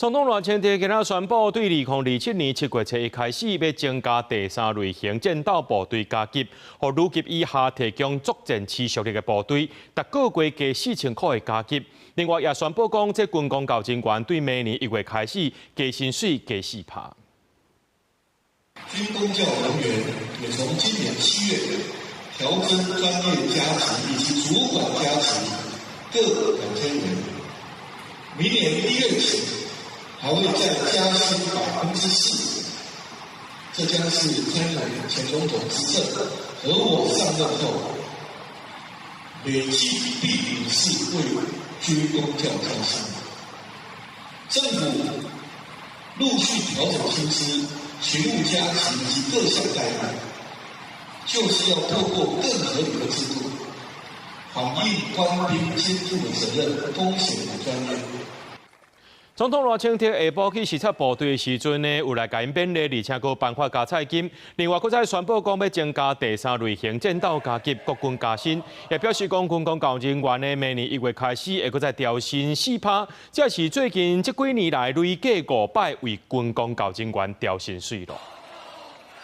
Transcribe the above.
總統賴清德今仔宣布，對2027年7月1日開始，欲增加第三類型戰鬥部隊加級，予旅級以下提供作戰持續力的部隊，逐個月加4000箍的加給。另外也宣布講，這軍公教人員對明年1月開始加薪水加4趴。軍公教人員也從今年7月調增專業加級以及主管加級各2000元，明年1月起，還會再加薪4%，這將是蔡英文前總統執政和我上任後累計第五次為軍公教加薪。政府陸續調整薪資、勤務加級以及各項待遇，就是要透過更合理的制度，反映官兵肩負的責任、風險與專業。總統賴清德下晡去視察部隊的時陣呢，有來共𪜶勉勵，而且閣頒發加菜金。另外，閣再宣布講欲增加第三類型戰鬥加級，國軍加薪，也表示講軍公教人員呢，明年1月開始會閣再調薪4趴，這是最近這幾年來累計五擺為軍公教人員調薪水囉。